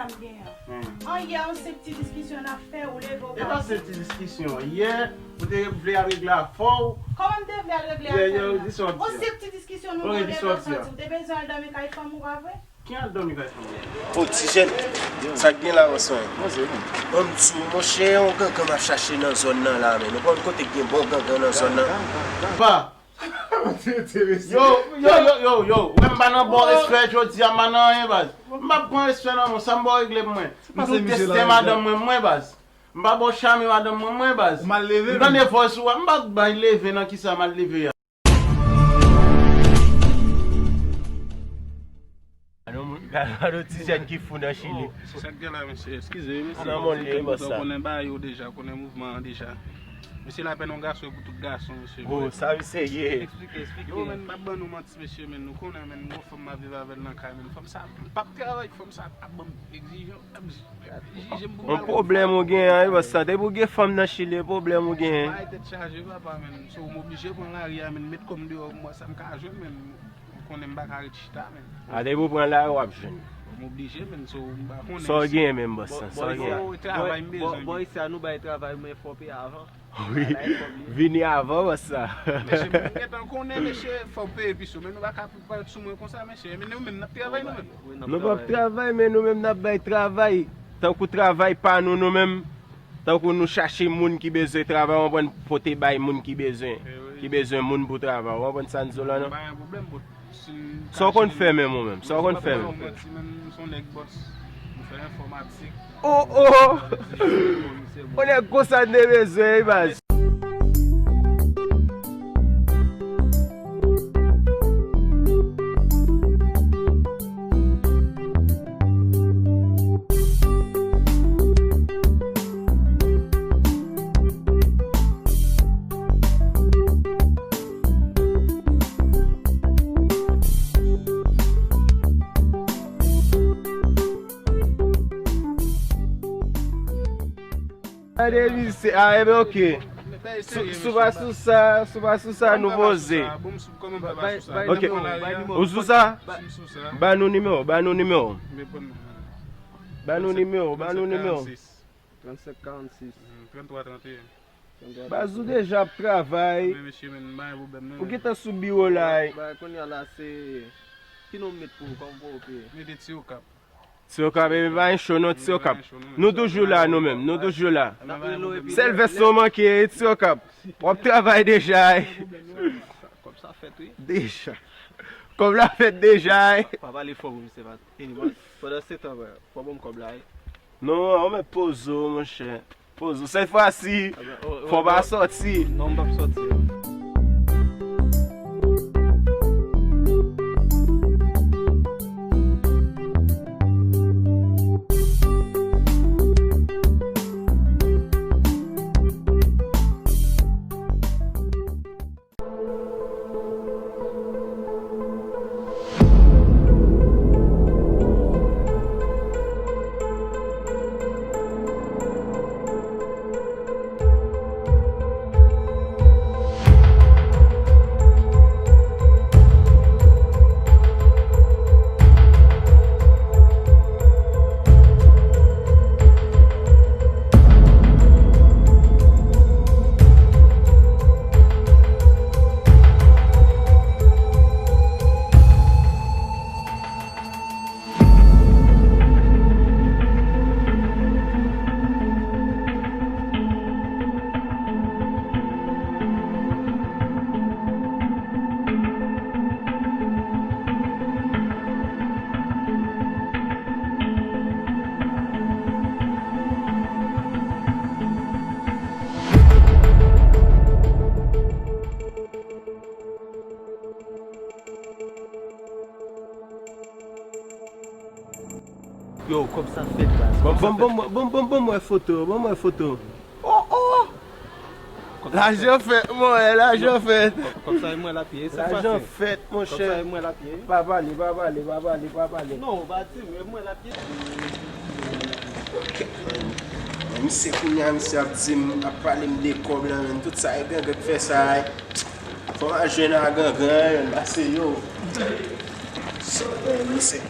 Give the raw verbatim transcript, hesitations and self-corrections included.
An yè, yon senp ti diskisyon n ap fè, ou leve, ou pa. E pa senp ti diskisyon. Yè, ou te vle al regle afè w. Kòman m te vle al regle afè m nan? Yon senp ti diskisyon nou genyen, ou te bezwen al dòmi kay fanm ou, pa vre? Ki al dòmi kay fanm ou? O, Tijèn, sa k gen la, monchè? Ban m di w, monchè, yon gangan m ap chache nan zòn nan la, men. Ou konn kote k gen bon gangan nan zòn nan? Pa. Yo, yo, yo, yo, yo. Wè m pa nan ba w respè jodi a, m pa nan anyen, baz. M p ap pran respè nan men w, sa m ba w regle pou mwen. M tou teste madanm mwen, mwen, baz. M pa ba w chame madanm mwen, mwen, baz. M tande vòs ou a, m pa bay leve nan kisa m al leve a. Gade yon moun, gade yon ti jèn ki fou nan Chili. Sa k gen la, mesye? Eskize wi, mesye. Nan mòn li, bòs la. Konnen bagay yo deja, konnen mouvman an deja. Mesye, lapèn yon gason e pou tout gason, mesye. Oh, sa misye ye. Eksplike, eksplike. Yo, men, m p ap ban nou manti, mesye, men nou konnen, men, gon fanm m ap viv avè l nan kay, men fanm sa p ap travay, fanm sa ap ban m egzijans, ap jije m pou m al. Yon pwoblèm ou genyen, wi, bòs la. Depi w gen fanm nan Chili, pwoblèm ou genyen. Bay tèt chaje, papa, men. So, m oblije pran lari a, men, met kò m deyò, m wè sa m ka jwenn, men. Ou konnen m pa ka ret chita, men. A, depi w pran lari, w ap jwenn. M oblije, men, so, m pa konnen. Sa w genyen menm, bòs la? Sa w genyen? Bò, bò, bò, bò, isi a nou bay travay, men fò peye avan. Wi. Vini avan, bòs la. Mesye, m gentan konnen, mesye, fò peye pi sou, men nou pa ka parèt sou mwen konsa, mesye. Men nou menm, n ap travay, nou menm. Nou p ap travay, men nou menm, n ap bay travay. Tankou travay pa nou, nou menm. Tankou nou chache moun ki bezwen travay, w konprann, pote bay moun ki bezwen, ki bezwen moun pou travay. W konprann sa n di w la, non? Pa gen pwoblèm, but si n ka jwenn. Sa w konn fè menm ou menm? Sa w konn fè menm? M se yon nèg bòs. M fè enfòmatik. Oh, oh! Yon nèg konsa n te bezwen, wi, baz. Gade misye, a, enben, oke. Si w pa sou sa, si w pa sou sa, nou poze. Oke. Ou sou sa? Ba nou nimewo, ba nou nimewo. Ba nou nimewo, ba nou nimewo. Trannsenk karannsis. Trannntwa tranteyen. Baz, ou deja ap travay. Ou gentan sou biwo la. Kounye a la, se ki non m met pou ou, kòm pou ou peye? Mete Ti Okap. Ti Okap, epi pa gen cho non, Ti Okap. Nou toujou la, nou menm, nou toujou la. Sèl vès nou manke, Ti Okap. W ap travay deja, wi. Kòb sa fèt, wi. Deja. Kòb la fèt deja, wi. Pa pale fò pou misye, pa. Pandan se tan, fò ban m kòb la, wi. Non, ou mèt poze w, monchè. Poze w. Sèt fwa si, fò w pa sòti. Non, m p ap sòti. Yo, kòb sa fèt, baz. Bon, bon, bon, bon, bon, bon, mwen foto, bon, mwen foto. Oh, oh! Lajan fèt, mwen, lajan fèt. Kòb sa, mwen lapye, se fasil. Lajan fèt, monchè. Kòb sa, mwen lapye. Pa pale, pa pale, pa pale, pa pale. Non, pa di, mwen lapye. Ok, man. Misye kounye a, misye ap di m, ap pale m de kòb la, men tout sa e gangan k fè sa, e. Fò m al jwenn a gangan, men, pase yo. So, men, misye.